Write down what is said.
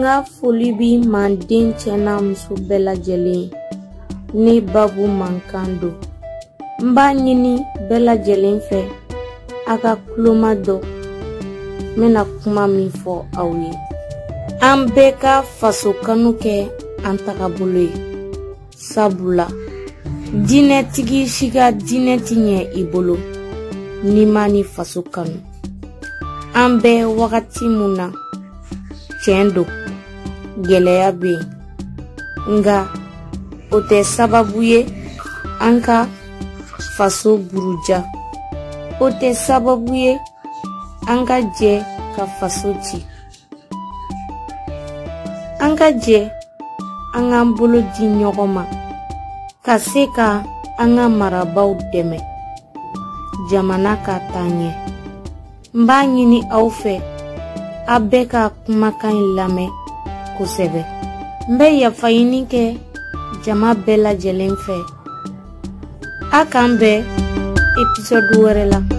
N ka foli bi manden cɛ n'a muso bɛɛ lajɛlen ye. Ne Babu mankan don. N b'a ɲini bɛɛ lajɛlen fɛ a ka tulomajɔ n bɛna kuma min fɔ aw ye. An bɛɛ ka faso kanu kɛ an tagabolo ye. Sabula diinɛtigi si ka diinɛ ti ɲɛ i bolo n'i ma ni faso kanu. An bɛ wagati mun na, tiɲɛ don, gɛlɛya bɛ yen, nka o tɛ sababu ye an ka faso buruja. O tɛ sababu ye an ka jɛ ka faso ci. An ka jɛ an k'an bolo di ɲɔgɔn ma ka se ka an ka marabaaw dɛmɛ jamana ka taa ɲɛ. N b'a ɲini aw fɛ a bɛɛ ka kumakan in lamɛn kosɛbɛ. N bɛ yafa ɲini kɛ jama bɛɛ lajɛlen fɛ. A k'an bɛn episode wɛrɛ la.